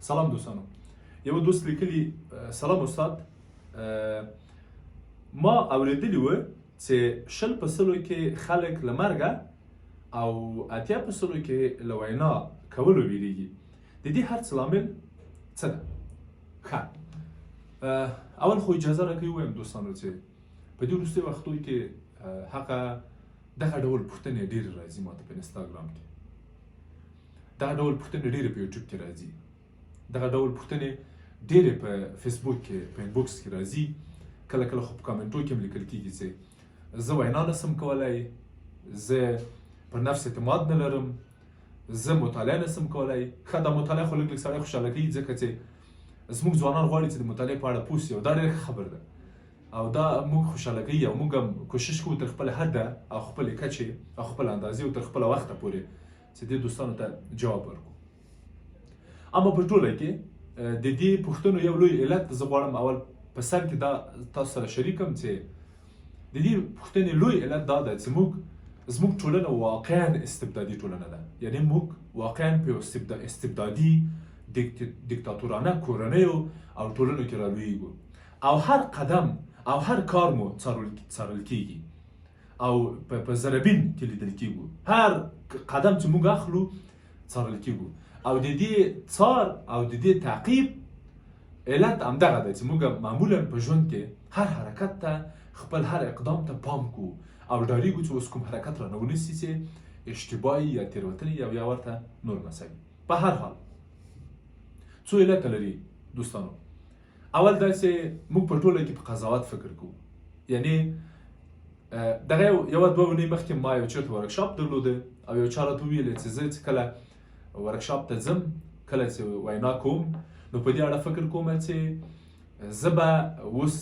سلام دوستانو، یو دوست لیکلی: سلام استاد، ما اوریدلی و چې 20% کې خلک له مرګه او 80% کې له وینا کولو ویریږي. د دې هر څه لامل څه ده؟ ښه، اول خو اجازه راکوي ووایم دوستانو چې په دې وروستیو وختو کې هغه دغه ډول پوښتنې ډېرې راځي ماته په انستاګرام کې، دغه ډول پوښتنې ډېرې په یوټیوب کې راځي، دغه ډول پوښتنې ډېرې په فیسبوک کې په inbox کې راځي، کله کله خو په کامنټو کې هم لیکل کېږي چې زه وینا نسم کولای، زه پر نفس اعتماد نه لرم، زه مطالعه نسم کولای. ښه، دا مطالعه خو لږ لږ سړی خوشحاله کوي، ځکه چې زموږ ځوانان غواړي چې د مطالعې په اړه پوه سي او دا ډېره ښه خبره ده او دا موږ خوشحاله کوي او موږ هم کوشش کوو تر خپله حده او خپلې کچې او خپل اندازې او تر خپله وخته پورې چې دې دوستانو ته جواب ورکړو. اما په ټوله کې د دې پوښتنو یو لوی علت زه غواړم اول په سر کې دا تاسو سره شریک کړم چې د دې پوښتنې لوی علت دا ده چې زموږ ټولنه واقعا استبدادي ټولنه ده، یعنی موږ واقعا په یو استبدادي دیکتاتورانه کورنیو او ټولنو کې رالویږو او هر قدم او هر کار مو څارل کیږي او په ذره بین کې لیدل کیږو. هر قدم چې موږ اخلو څارل کیږو او د دې څار او د دې تعقیب علت همدغه دی چې موږ معمولا په ژوند کې هر حرکت ته، خپل هر اقدام ته پام کوو او ډاریږو چې اوس کوم حرکت رانه ونیسي چې اشتباهي یا تېروتنې یا ورته نور مسایل. په هر حال څو علته لري دوستانو. اول دا چې موږ په ټوله کې په قضاوت فکر کوو، یعنی دغه یوه دوه اونۍ مخکې ما یو چېرته ورکشاپ درلوده او یو چا راته وویل چې زه چې کله ورکشاپ ته ځم، کله چې وینا کوم، نو په دې اړه فکر کوم چې زه به اوس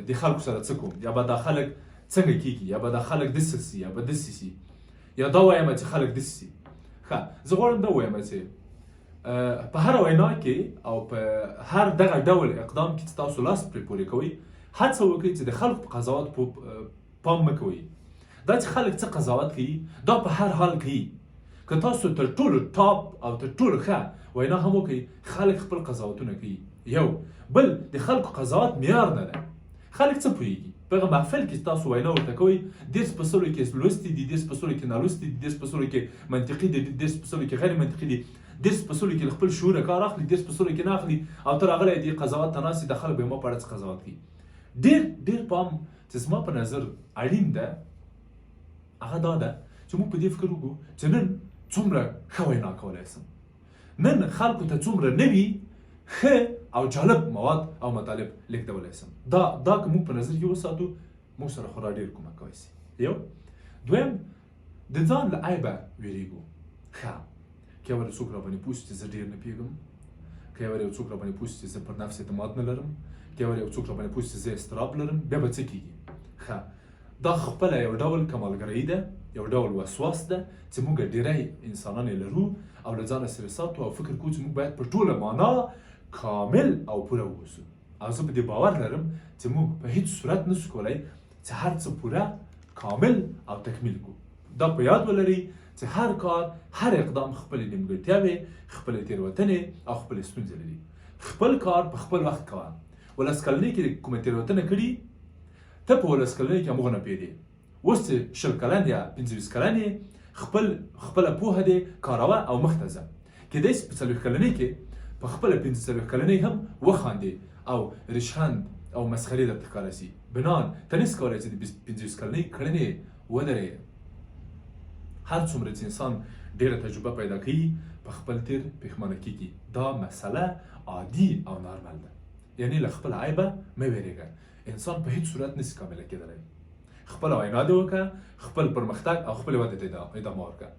د خلکو سره څه کوم، یا به دا خلک څنګه کیږي، یا به دا خلک داسې سي، یا به داسې سي، یا دا وایم چې خلک داسې سي. ښه، زه غواړم دا ووایم چې په هره وینا کې او په هر دغه ډول اقدام کې چې تاسو لاس پرې پورې کوئ، هڅه وکړئ چې د خلکو په قضاوت پام مه کوئ. دا چې خلک څه قضاوت کوي دا په هر حال کوي. که تاسو تر ټولو ټاپ او تر ټولو ښه وینا هم وکړئ، خلک خپل قضاوتونه کوي. یو بل د خلکو قضاوت معیار نه ده. خلک څه پوهېږي؟ په هغه محفل کې چې تاسو وینا ورته کوئ، 30% کې لوستي دي، 30% کې نالوستي دي، 30% کې منطقي دي، 30% کې غیر منطقي دي، 30% کې له خپل شعوره کار اخلي، 30% کې نه اخلي، او ته راغلی دې قضاوت ته ناست یې، دا خلک به ما په اړه څه قضاوت کوي. ډېر ډېر پام چې زما په نظر اړین ده هغه دا ده چې موږ په دې فکر وکړو چې نن څومره ښه وینا کولی سم، نن خلکو ته څومره نوي ښه او جالب مواد او مطالب لیږدولی سم. دا که موږ په نظر کې وساتو، موږ سره خورا ډېر کومک کولی سي. یو دویم، د ځان له عیبه ویریږو. ښه، که یو څوک راباندې پوه شي چې زه ډېر نه پوهېږم، که یو څوک راباندې پوه شي چې زه پر نفس اعتماد نه لرم، که یو څوک راباندې پوه شي چې زه اضطراب لرم، بیا به څه کېږي؟ ښه، دا خپله یو ډول کمالګرایي ده، یو ډول وسواس ده چې موږ ډېری انسانان یې لرو او له ځانه سره ساتو او فکر کوو چې موږ باید په ټوله معنا کامل او پوره واوسو. او زه په دې باور لرم چې موږ په هیڅ صورت نسو کولای چې هر څه پوره، کامل او تکمیل کړو. دا په یاد ولرئ چې هر کار، هر اقدام خپلې نیمګړتیاوې، خپلې تېروتنې او خپلې ستونزې لري. خپل کار په خپل وخت کوه. ولس کلنۍ کې کومه تېروتنه کړي، ته په ولس کلنۍ کې همغه نه پوهېدې. اوس چې 20 کلن یا 25 کلن یې، خپله پوهه دې کاروه او مخته ځه. کېدای شي په 40 کلنۍ کې په خپله 45 کلنۍ هم وخاندې او ریشخند او مسخرې درته ښکاره شي. بنان ته نشې کولی چې د 25 کلنۍ کړنې ودرې. هر څومره چې انسان ډېره تجربه پیدا کوي، په خپل تېر پښېمانه کېږي. دا مسله عادي او نارمل ده، یعنی له خپل عیبه مه وېرېږه. انسان په هیڅ صورت نشي کامله کېدلی. خپله وینا دې وکړه، خپل پرمختګ او خپلې ودې ته ادامه ورکړه.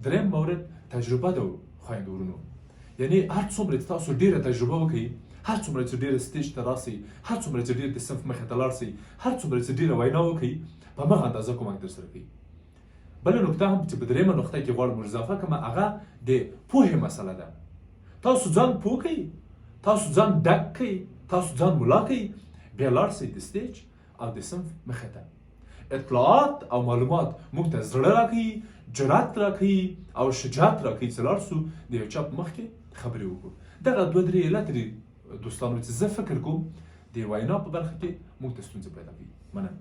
دریم مورد تجربه ده خویندو ورونو، یعنی هر څومره چې تاسو ډېره تجربه وکړئ، هر څومره چې ډېر stage ته راسئ، هر څومره چې ډېر د صنف مخې ته لاړ سئ، هر څومره چې ډېره وینا وکړئ، په هماغه اندازه کومک در سره کوي. بله نکته هم چې په درېیمه نقطه کې غواړم ور اضافه کړم، هغه د پوهې مسله ده. تاسو ځان پوه کړئ، تاسو ځان ډک کړئ، تاسو ځان ملا کړئ، بیا لاړ سئ د stage او د صنف مخې ته. اطلاعات او معلومات موږ ته زړه راکوي، جرأت راکوي او شجاعت راکوي چې لاړ سو د یو چا په مخ کې خبرې وکړو. دغه دوه درې علت دي دوستانو چې زه فکر کوم د وینا په برخه کې موږ ته ستونزې پیدا کوي. مننه.